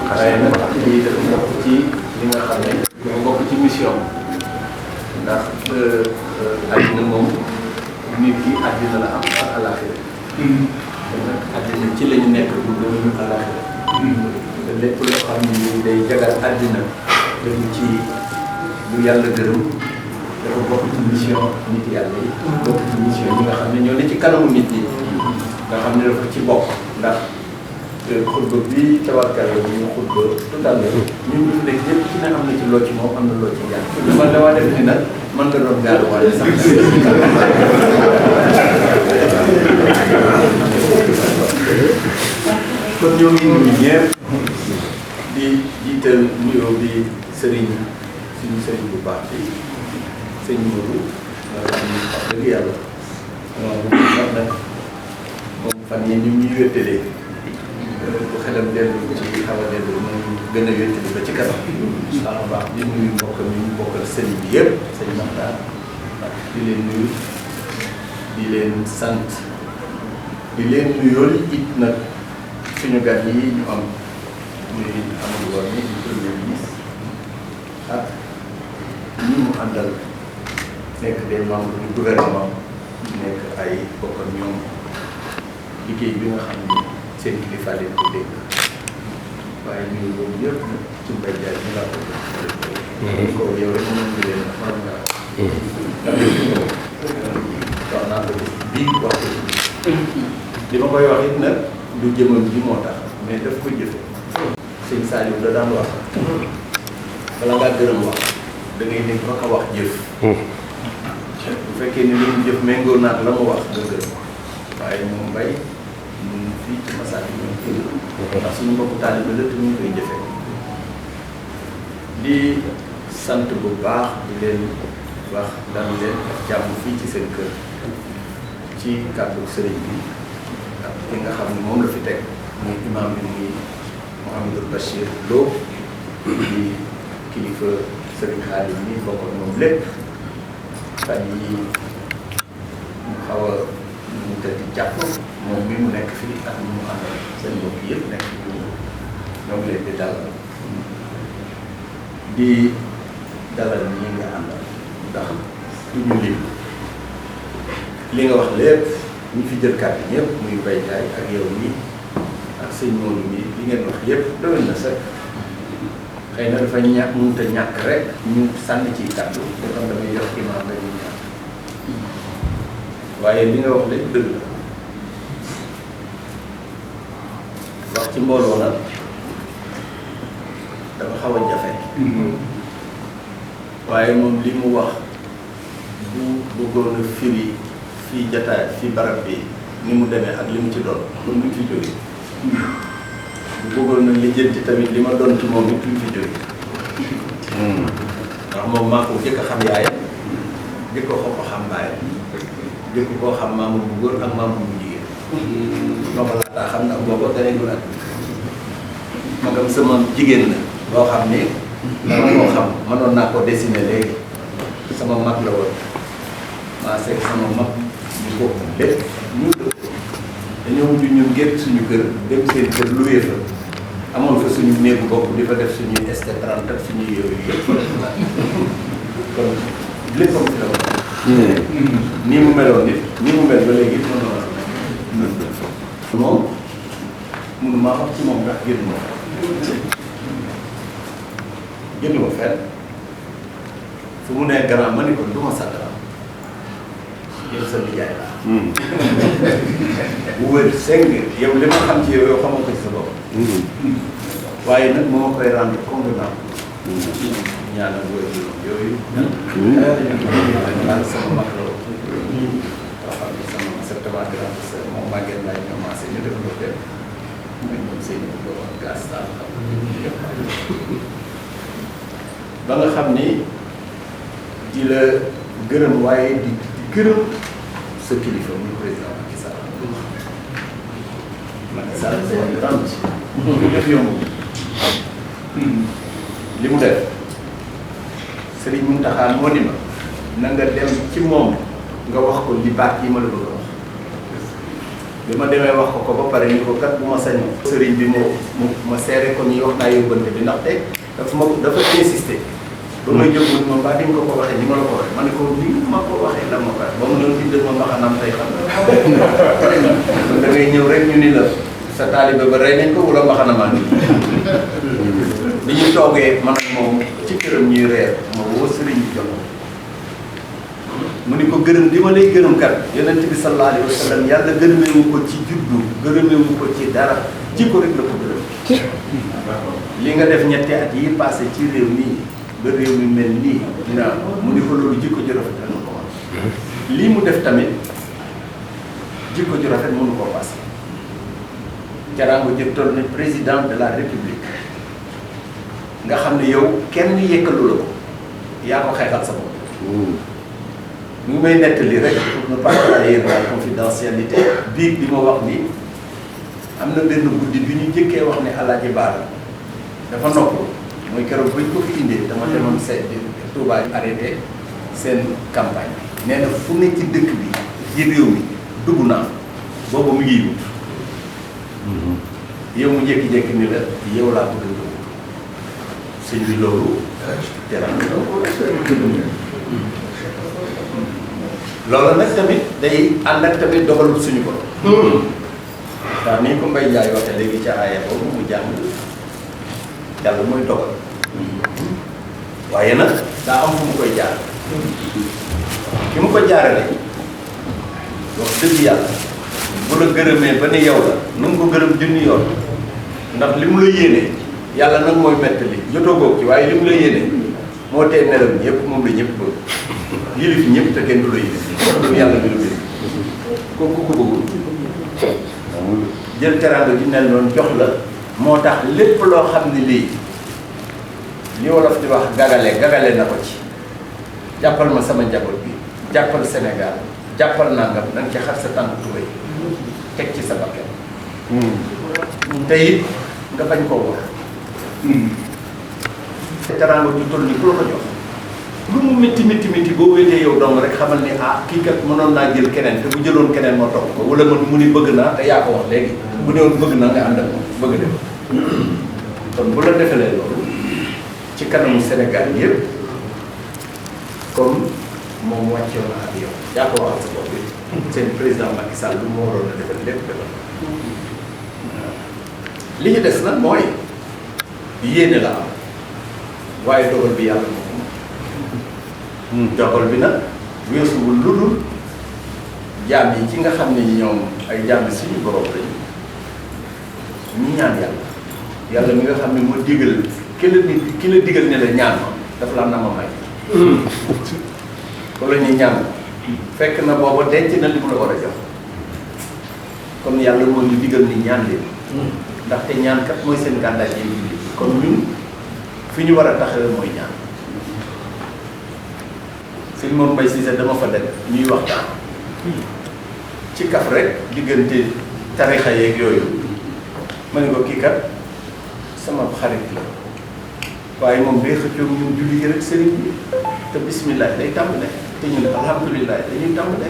waaye nag lii dafa bokk ci li nga xam ne dafa bokk ci mission ndax àddina moom nit ki àddina la am ak àllaaxira te nag àddina ci la ñu nekk bu gënuñu àllaaxira te lépp loo xam ne ni day jagal àddina dañu ci lu yàlla gërëm dafa bokk ci mission nit yàlla yi bokk ci mission ñi nga xam ne ñoo ne ci kanamu nit yi nga xam ne dafa ci bokk ndax xutba bi tabarkalla bi ñu xutba tout à l'heure ñun ñu nekk ñëpp ci ne am na ci loo ci moom am na loo ci jàng man damaa def ni nag mën nga doon gaaru waaye sax kon ñoo ngi nuyu ñëpp di jiital nuyoo bi sëriñ suñu sëriñ bu baax bi sëñ Modou nga xam ni wax dëgg yàlla wax nag moom fan yi ñu ñuy wéttalee bu xelam dellu ci xaw a dellu moom gën a wéttali ba ci kanam baax a baax di nuyu mbokk mi ñu bokkal sëriñ bi yëpp sëñ Maxtaar di leen nuyu di leen sant di leen nuyool it nag suñu gan yi ñu am muy Amadou War ni di premier ministre ak ñi mu àndal nekk des membres du gouvernement nekk ay bokk ak ñoom liggéey bi nga xam ne seen kilifa leen ko dégg waaye nuyu boobu yëpp nag ci mbay jaay ñu laa ko def ko yow rek mënoon nga leen man nga wax naa ko bii wax ko li ma koy wax it nag du jëmam ji moo tax mais daf ko jëfe sëñ Saliou da daan wax bala ngaa gërëm wax da ngay nekk ba ko wax jëf bu fekkee ni li mu jëf méngoo naat la mu wax nga gërëm waaye moom mbay ñun fii ci Massar yi ñoom fii ndax suñu mbokku taalibe la te ñu ngi koy jëfe di sant bu baax di leen wax daan leen ak jàmm fii ci seen kër ci kàddu sëriñ bi ak ki nga xam ne moom la fi teg muy imam bi muy Mouhamadou Bachir Lo di kilifa sëriñ Xaadim ni bokk ak moom lépp fan yi mu xaw a mu tëddi jàpp moom mi mu nekk fii ak ñu mu àndal seen mbokk yëpp nekk ñoo ngi leen di dalal di dalal ñi nga àndal ndax du ñu lim li nga wax lépp ñu fi jël kàddu ñëpp muy baytaay ak yow nii ak sëñ Modou nii li ngeen wax yëpp doon na sax xëy na dafa ñàkk mënut a ñàkk rek ñu sànni ci kàddu dafa am damay yor imaam la ñuy ñàkk waaye li nga wax lépp dëgg la wax ci mbooloo nag dafa xaw a jafe waaye moom li mu wax bu bëggoon a firi fii jataay fii barab bi ni mu demee ak li mu ci doon kon duñ fi jóge bu bëggoon na lijjanti tamit li ma doon ci moom it duñ fi jóge ndax moom maa ko jëkk a xam yaayam jëkk ko xam baayam jëkk koo xam maamu bu góor ak maamu bu jigéen moo ko laataa xam ndax booba gane gu nag magam sama jigéen la boo xam ni dama koo xam mënoon naa koo dessiner léegi sama mag la woon maa seeg sama mag ñu bokk lépp ñu dëkk dañoo mujj ñun génn suñu kër dem seen kër luwee fa amoon fa suñu néegu bopp di fa def suñuy ST30 ak suñuy yooyu yëpp kon léppam fi la woon nii mu meloon nit nii mu mel ba léegi moom mënu maa wax ci moom ndax génn ma génn ma fenn fu mu nee grand ma ni ko du ma sa grand yow sa nijaay la bu wër seng yow li ma xam ci yow yow xamoo ko ci sa bopp waaye nag moo ma koy rendre convenable ñaanal wër yooyu ñaan sama mag la yoo xam ne sama certainement grand sœur moom màggeen laay commencé ñu def loolu dem mooy ñoom seen gaz daal xam ba nga xam ni di la gërëm waaye di gërëm sa kilifa muy président Macky Sall Macky Sall c'est un grand monsieur def yomb li mu def Serigne Mountakha moo ni ma na nga dem ci moom nga wax ko li baat yi ma la bëgg a wax bi ma demee wax ko ba pare ni ko kat bu ma sañoon sëriñ bi ma seere ko ñuy wax naa yóbbante bi ndaxte dafa insister ba may jóg mu ma mbaa di nga ko waxee ni ma la ko waxee ma ne ko ni ma ko waxee la ma ko ba mu doon bindal ma mbaxanam tey xam na da ngay ñëw rek ñu ni la sa taalibe ba rey nañ ko wala mbaxanamaan bi ñu toogee man ak moom ci këram ñuy reer ma woo sëriñ bi jox mu ni ko gërëm di ma lay gërëm kat yonent bi sallallahu alayhi wa sallam yàlla gërëmeewu ko ci juddu gërëmeewu ko ci dara jikko rek la ko gërëm li nga def ñetti at yi passé ci réew nii ba réew mi mel nii dina mu ni ko loolu jikko ju rafet la ko wax lii mu def tamit jikko ju rafet mënu koo passé jaraango jëf toll ne président de la république nga xam ne yow kenn yekkalu la ko yaa ko xeexal sa bopp ñu may nettali rek pour ne pas trahir la confidentialité biig bi ma wax ni am na benn guddi bi ñu jëkkee wax ne Alaaji Baara dafa nopp mooy keroog bañ ko fi indee dama demoon seet Touba arrêté seen campagne nee na fu ne ci dëkk bi ci réew mi dugg naa boobu mu ngi wut yow mu jékki-jékki ni la yow laa bëgg a dugg sëñ bi loolu teral loolu nag tamit day ànd ak tamit dogalu suñu borom ndax ni ko Mbaye Ndiaye waxee léegi ca aaya boobu mu jàng yàlla mooy dogal waaye nag daa am fu mu koy jaar ki mu ko jaarale wax dëgg yàlla bu la gërëmee ba ne yow la nu mu ko gërëm junni yoon ndax li mu la yéene yàlla nag mooy mettali jotoo góob ci waaye li mu la yéene moo tee nelam ñëpp moom la ñëpp bëgg yilif ñëpp te kenn du la yilif loolu yàlla bi la bëgg kooku ko bëggul jël teraanga ji mel noonu jox la moo tax lépp loo xam ne lii li wolof di wax gagale na ko ci jàppal ma sama njaboot bi jàppal Sénégal jàppal nangam na nga ci xar sa tànk tubéy teg ci sa bakkan te it nga bañ koo wax teraanga ju toll ni ku la ko jox lu mu métti boo wéetee yow dong rek xamal ni kii kat mënoon naa jël keneen te bu jëloon keneen moo topp ko wala mu ni bëgg naa te yaa ko wax léegi bu ne woon bëgg naa nga ànd ak moom bëgg dem kon bu la defalee loolu ci kanamu Sénégal yëpp comme moom wàccoon na ak yow yaa ko waxal sa bopp bi seen président Macky Sall lu mu waroon a defal lépp defal li ñu des nag mooy yéene la am waaye dogal bi yàlla moom dogal bi nag weesuwul lu dul jaam yi ci nga xam ne ñoom ay jaam suñu borom lañu ñu ñaan yàlla mi nga xam ne moo digal ki la digal ne la ñaan ma dafa la na ma may ko la ñuy ñaan fekk na booba denc na li mu la war a jox kon yàlla moo ñu digal ni ñaan leen ndaxte ñaan kat mooy seen gàndaay yi kon ñun fi ñu war a taxawee mooy ñaan sëñ moom Mbaye Cissé dama fa dem ñuy waxtaan ci kaf rek diggante tarixa yeeg yooyu ma ne ko kii kat sama xarit la waaye moom day xëccoo ñun julli gi rek sëriñ bi te bismillah day tàmbale te ñun alhamdulilah dañuy tàmbale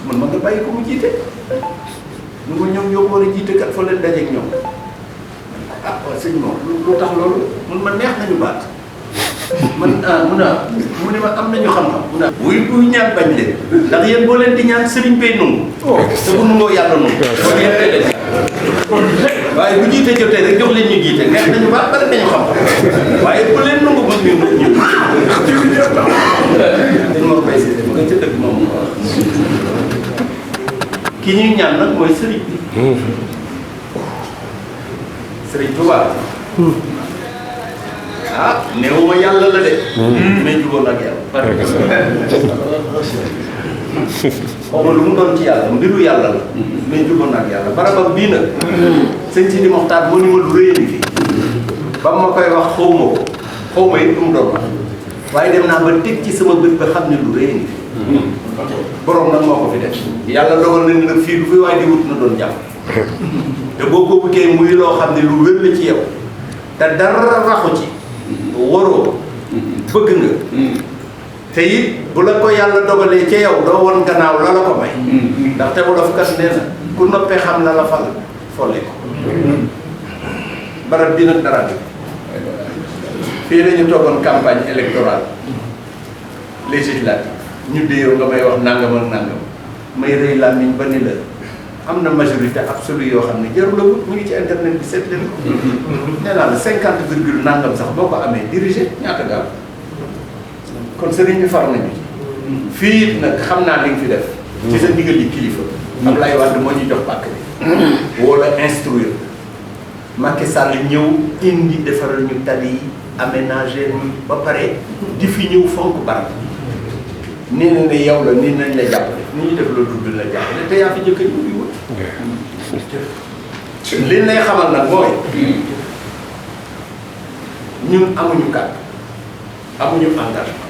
man ma nga bàyyi ko mu jiite ñu ko ñoom ñoo war a jiite kat fa leen dajeeg ñoom waaw sëñ moom lu tax loolu mun ma neex nañu baat man mu ne ma am nañu xam-xam mu ne buy ñaan bañ leen ndax yéen boo leen di ñaan sëriñ pay nungu te bu nungoo yàlla nungu kon yéen pay leen waaye bu jiite jotee rek jox leen ñu jiite neex nañu baat bari nañu xam-xam waaye bu leen nungu mën ñu dañ ma bay si ma nga ca dëgg moom ki ñuy ñaan nag mooy sëriñ bi sëriñ Tuubaa néewuma yàlla la de mais jugoon ak yàlla xawma lu mu doon ci yàlla mbiru yàlla la mais jugoon ak yàlla barabam bii nag sëñ Sidi Moxtaar moo ni ma lu rëy ni fi ba ma koy wax xawma it lu mu doon wax waaye dem naa ba teg ci sama bët ba xam ne lu rëy ni fi borom nag moo ko fi def yàlla dogal na ni nag fii lu fi waaye di wut na doon jàpp te boo ko wutee muy loo xam ne lu wér la ci yow te dara raxu ci waroo bëgg nga te it bu la ko yàlla dogalee ca yow doo won gannaaw la la ko may ndaxte wolof kat nee na ku noppee xam la la fal folle ko barab bi nag dara fii la ñu toogoon campagne électorale législative ñu déyoo nga may wax nangam ak nangam may rëy làmmiñ ba ni la am na majorité absolue yoo xam ne jarul la wut mu ngi ci internet bi seet leen ko nee naa la 50 virgule nangam sax boo ko amee dirigé ñaata gaaw kon sëriñ bi far nañu fii nag xam naa li nga fi def ci sa ndigal yi kilifa Abdoulaye Wade moo ñu jox pàkk bi wala instruire Macky Sall ñëw indi defaral ñu tali yi aménager ñu ba pare di fi ñëw fonk barab nii na ne yow la nii nañ la jàppale ni ñu def loolu dul la jàppale te yaa fi jëkk ñu wut li lay xamal nag mooy ñun amuñu kàddu amuñu engagement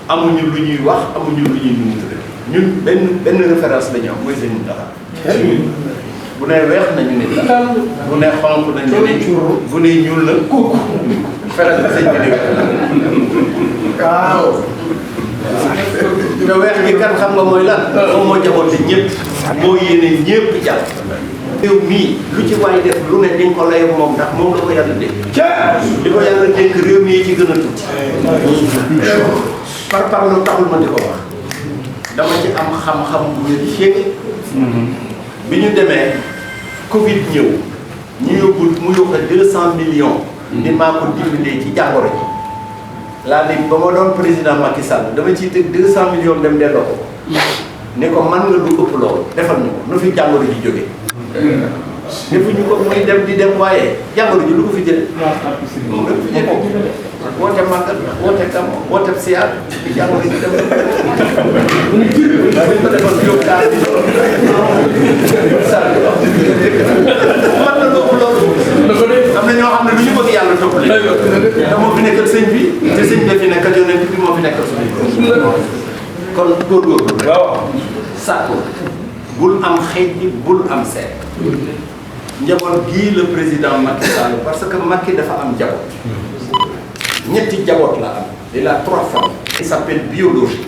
amuñu lu ñuy wax amuñu lu ñuy numutale ñun benn référence la ñu am mooy seen Mountakha bu ne weex nañu ne la bu ne xonq nañu ne bu ne ñuul na kooku feral la sëñ bi dégg waaw te weex gi kan xam nga mooy lan moom moo jaboote ñëpp moo yéene ñëpp jàpp réew mii lu ci waay def lu ne dañ ko lay moom ndax moom la ko yàlla dénk li ko yàlla dénk réew mi ci gën a tuuti par lu taxul ma di ko wax dama ci am xam-xam bu wér chéeg bi ñu demee Covid ñëw ñu yóbbu mu yóbbu 200 millions ni maa ko dimbalee ci jàngoro ji laa ni ba ma doon président Macky Sall dama ciy teg 200 millions dem delloo ko ne ko man nga lu ëpp loolu defal ñu ko nu fi jàngoro ji jóge defuñu ko muy dem di dem waaye jàngoro ji lu ko fi jële moom la ko fi jële woote màggal woote kam woote siyaar di jàngoro ji dem waaye ko defoon yóbbu daal di man na lu ëpp loolu am na ñoo xam ne lu ñu bëgg yàlla topp leen te moo fi nekkal sëñ bi te sëñ bi fi nekkal yonent bi moo fi nekkal suñu kon góorgóorlu rek sàkku bul am xëy bi bul am seet njaboot gii le président Macky Sall parce que Macky dafa am njaboot ñetti njaboot la am il a 3 familles il s'appelle biologique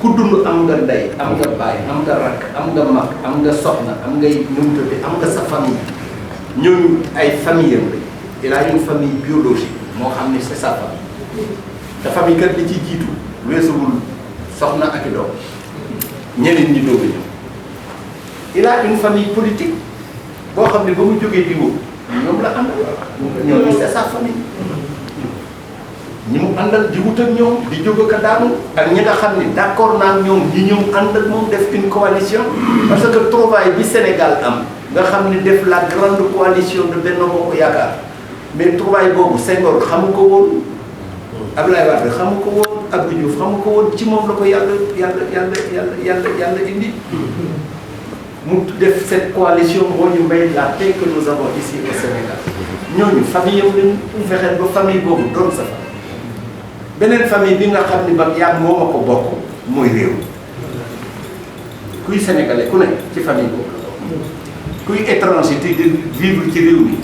ku dund am nga ndey am nga baay am nga rakk am nga mag am nga soxna am ngay numutati am nga sa famille ñooñu ay famille am il a une famille biologique moo xam ne c'est sa famille te famille kat li ci jiitu weesuwul soxna ak i doom ñeneen ñi doog a ñëw il a une famille politique boo xam ne ba mu jógee di wóor ñoom la àndal ñoom c'est sa famille ñi mu àndal di wut ak ñoom di jóg ak a daanu ak ñi nga xam ne d'accord naa ñoom ñi ñëw ànd ak moom def une coalition parce que trouvaille bi Sénégal am nga xam ne def la grande coalition de Benno Bokk Yaakaar mais trouvaille boobu Senghor xamu ko woon Abdoulaye Wade xamu ko woon Abdou Diouf xamu ko woon ci moom la ko yàlla indi mu def cette coalition moo ñu may la paix que nous avons ici au Sénégal ñooñu famille yam lañu fexeel ba famille boobu doon sa famille beneen famille bi nga xam ni ba yaa moo ma ko bokk mooy réew kuy sénégalais ku ne ci famille boobu la bokk kuy étranger te di vivre ci réew mi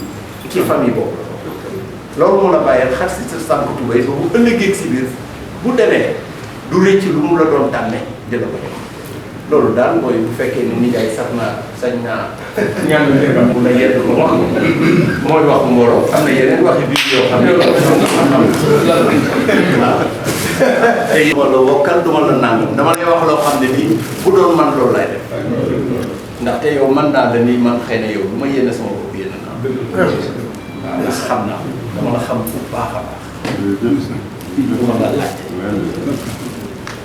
ci famille boobu la loolu mun a bàyyil xar si sa sànq tubéy ba bu ëllëgee si biir bu demee du rëcc lu mu la doon tànne dina ko jox loolu daal mooy bu fekkee ni nijaay sax naa sañ naa ñaan mu la yedd ko wax mooy waxu mbooloo am na yeneen waxi biir yoo xam ne waaw tey duma la wokkal duma la nangam dama lay wax loo xam ne nii bu doon man loolu lay def ndaxte yow man naa la nii man xëy na yow du ma yéene sama bopp yéene naa waaw ndax xam naa dama la xam bu baax a baax du ma la laajte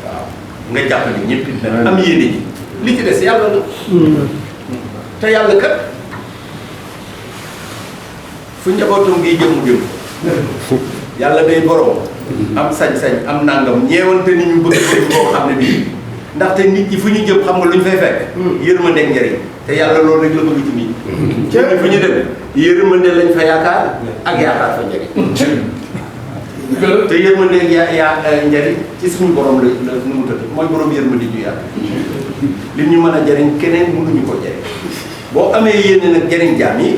waaw nga jàpp ni ñëpp it nag am yéene ji li ci des yàlla la te yàlla kat fu njabootam ngi jëm yàlla day borom am sañ-sañ am nangam ñeewante ni ñu bëgg boo xam ne bii ndaxte nit ñi fu ñu jëm xam nga lu ñu fay fekk yërmande ak njëriñ te yàlla loolu rek la bëgg ci nit ñi fu ñu dem yërmande lañ fa yaakaar ak yaakaar fa njëriñ te yërmande njariñ ci suñu borom la nu mu tëdd mooy borom yërmande ju yàlla li ñu mën a jariñ keneen mënuñu ko jariñ boo amee yéene nag jariñ jaam yi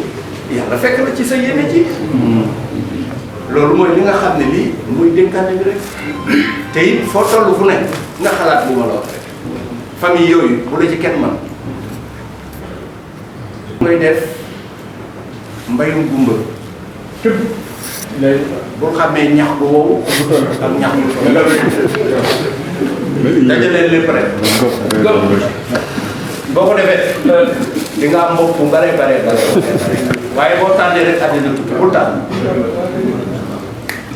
yàlla fekk la ci sa yéene ci loolu mooy li nga xam ne lii muy dénkaane bi rek te it foo toll fu nekk nga xalaat bu ma la wax rek famille yooyu bu la ci kenn man mooy def mbayum gumba boo xamee ñax bu wow ak ñax bu dajalee lépp rek boo ko defee di nga am mbokk bu bare waaye boo tànnee rek àddina tukki bul tànn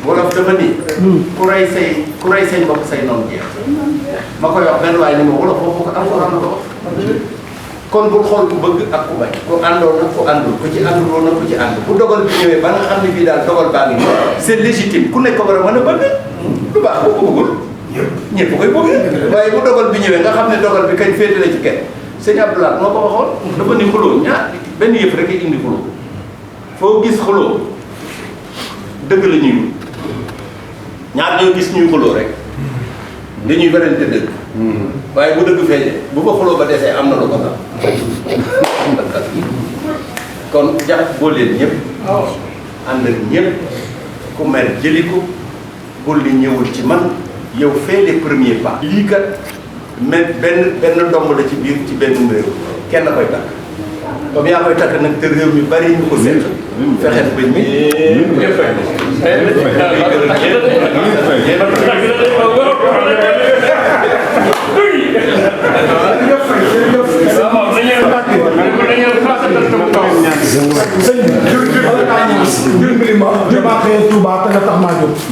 wolof dafa ni ku rey say mbokk say noonu jeex ma koy wax benn waaye ni ma wolof boobu ko alxuraan ko kon bul xool ku bëgg ak ku bañ ku àndoon ak ku àndul ku ci àndul woon ak ku ci ànd bu dogal bi ñëwee ba nga xam ne bii daal dogal baa ngi c'est légitime ku nekk ko war a mën a bëgg lu baax boo ko bëggul ñëpp koy bëgg waaye bu dogal bi ñëwee nga xam ne dogal bi kañ féetale ci kenn sëñ Abdoulaye moo ko waxoon dafa ni xuloo ñaar benn yëpp rek indi xuloo foo gis xuloo dëgg la ñuy ñaar ñoo gis ñuy xuloo rek dañuy werante dëgg waaye bu dëgg feeñee bu ko xuloo ba desee am na lu ko tax kon jàpp boo leen ñëpp ànd ak ñëpp ku mer jëli ko bul li ñëwul ci man yow fais les premiers pas lii kat benn ndomb la ci biir ci benn réew kenn koy takk comme yaa koy takk nag te réew mi bari ñu ko seet fexeel ba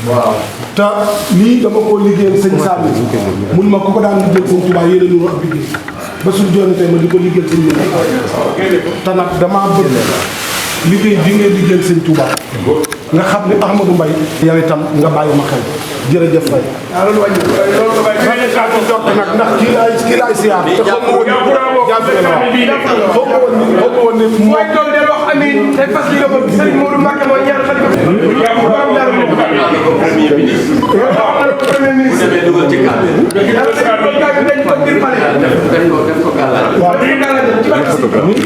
waaw te lii dama koo liggéeyal sëñ Saliou mun ma ku ko daan liggéeyal sëñ Touba yéen a nuru ak liggéey ba suñu jooni tey ma di ko liggéeyal sëñ Touba te nag damaa bëgg liggéey bi ngay liggéeyal sëñ Touba nga xam ne Ahmadou Mbaye yow itam nga bàyyi ma xel jërëjëf Faye. loolu wàññi loolu nag ndax kii laay siyaar te xaw ma woon ne mooy doon del wax amiin tey fas li nga bëgg Serigne Modou Mbacké mooy ñaar xalifa premier ministre premier ministre demee dugal ci kàddu dañ ko ngir pale def ko gàllaaj waaw dañu gàllaaj ci barke si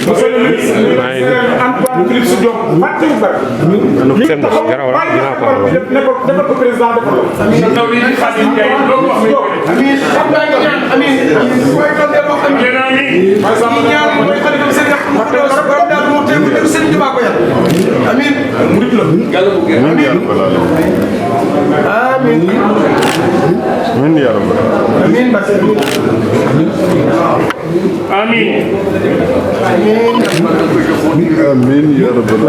monsieur le ministre Antoine Philippe Diop fàtte wu bari ne ko defal ko président defal ko amiin xam nga ñaan amiin mooy doon del wax amiin ñaan mooy xalifa Serigne borom daal moo teew dem Serigne Touba ko yàlla amiin murid la yàlla bu gën amiin amiin amiin ya rabbal amiin amiin amiin ya rabbal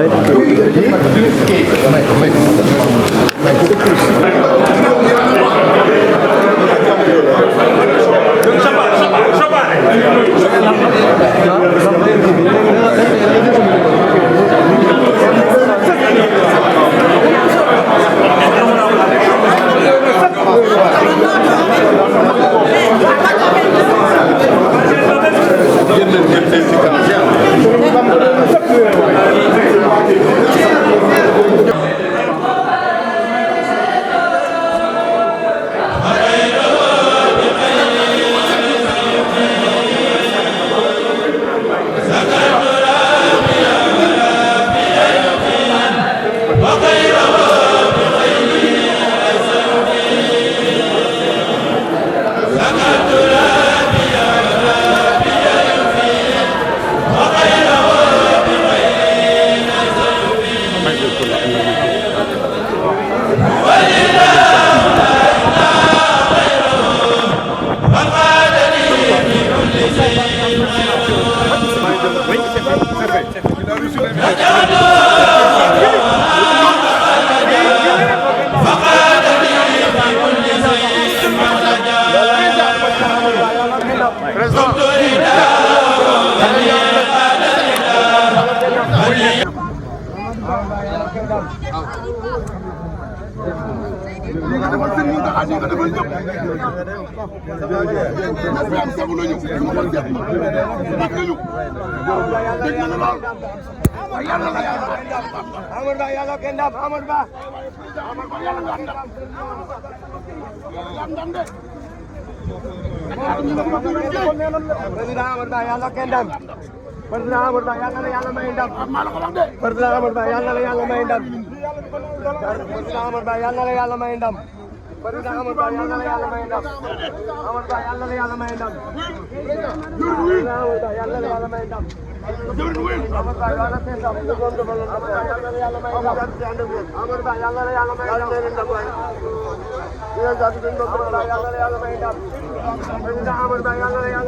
président Amadou Ba yàlla na yàlla may ndam Amadou Ba yàlla na yàlla may ndam Amadou Ba yàlla na yàlla may ndam Amadou Ba yàlla na ndam Amadou Ba yàlla na yàlla may ndam Amadou Ba yàlla na yàlla may ndam Amadou Ba yàlla na yàlla may ndam président Amadou Ba yàlla na yàlla